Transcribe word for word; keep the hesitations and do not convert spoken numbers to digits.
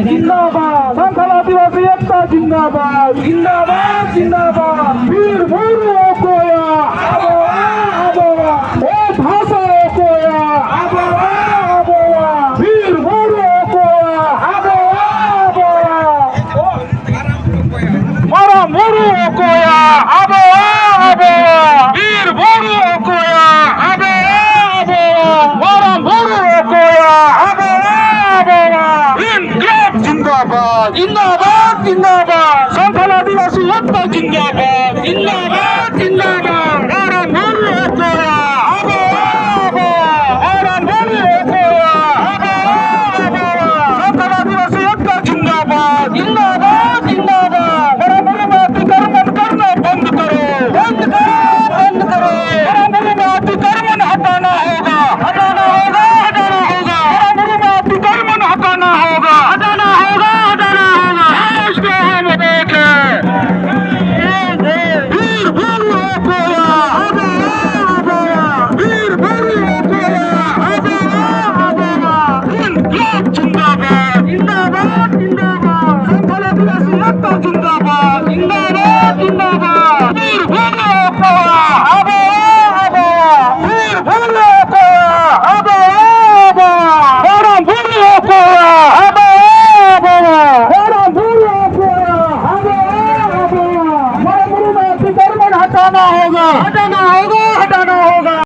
ᱡᱤᱱᱫᱟᱵᱟᱫ᱾ ᱥᱟᱱᱛᱟᱲ ᱟᱹᱫᱤᱵᱟᱹᱥᱤ ᱮᱠᱛᱟ ᱡᱤᱱᱫᱟᱵᱟᱫ᱾ ᱡᱤᱱᱫᱟᱵᱟᱫ, ᱡᱤᱱᱫᱟᱵᱟᱫ᱾ ᱵᱤᱨ ᱵᱩᱨᱩ ᱚᱠᱚᱭᱟᱜ? ᱟᱵᱚᱣᱟᱜ, ᱟᱵᱚᱣᱟᱜ᱾ ᱚᱛ ᱦᱟᱥᱟ ᱚᱠᱚᱭᱟᱜ? ᱟᱵᱚᱣᱟᱜ, ᱟᱵᱚᱣᱟᱜ᱾ ᱵᱤᱨ ᱵᱩᱨᱩ ᱚᱠᱚᱭᱟᱜ? ᱟᱵᱚᱣᱟᱜ, ᱟᱵᱚᱣᱟᱜ᱾ ᱢᱟᱨᱟᱝ ᱵᱩᱨᱩ ᱚᱠᱚᱭᱟᱜ? ᱟᱵᱚᱣᱟᱜ, ᱟᱵᱚᱣᱟᱜ᱾ ᱵᱤᱨ ᱵᱩᱨᱩ ᱚᱠᱚᱭᱟᱜ? ᱟᱵᱚᱣᱟᱜ, ᱟᱵᱚᱣᱟᱜ᱾ ᱢᱟᱨᱟᱝ ᱵᱩᱨᱩ ᱚᱠᱚᱭᱟᱜ? ᱟᱵᱚᱣᱟᱜ, ᱟᱵᱚᱣᱟᱜ᱾ ᱤᱱᱠᱞᱟᱵ ᱡᱤᱱᱫᱟᱵᱟᱫ, ᱡᱤᱱᱫᱟᱵᱟᱫ, ᱡᱤᱱᱫᱟᱵᱟᱫ᱾ ᱥᱟᱱᱛᱟᱲ ᱟᱹᱫᱤᱵᱟᱹᱥᱤ ᱮᱠᱛᱟ ᱡᱤᱱᱫᱟᱵᱟᱫ, ᱡᱤᱱᱫᱟᱵᱟᱫ, ᱡᱤᱱᱫᱟᱵᱟᱫ᱾ ᱢᱟᱨᱟᱝ ᱵᱩᱨᱩ ᱚᱠᱚᱭᱟᱜ?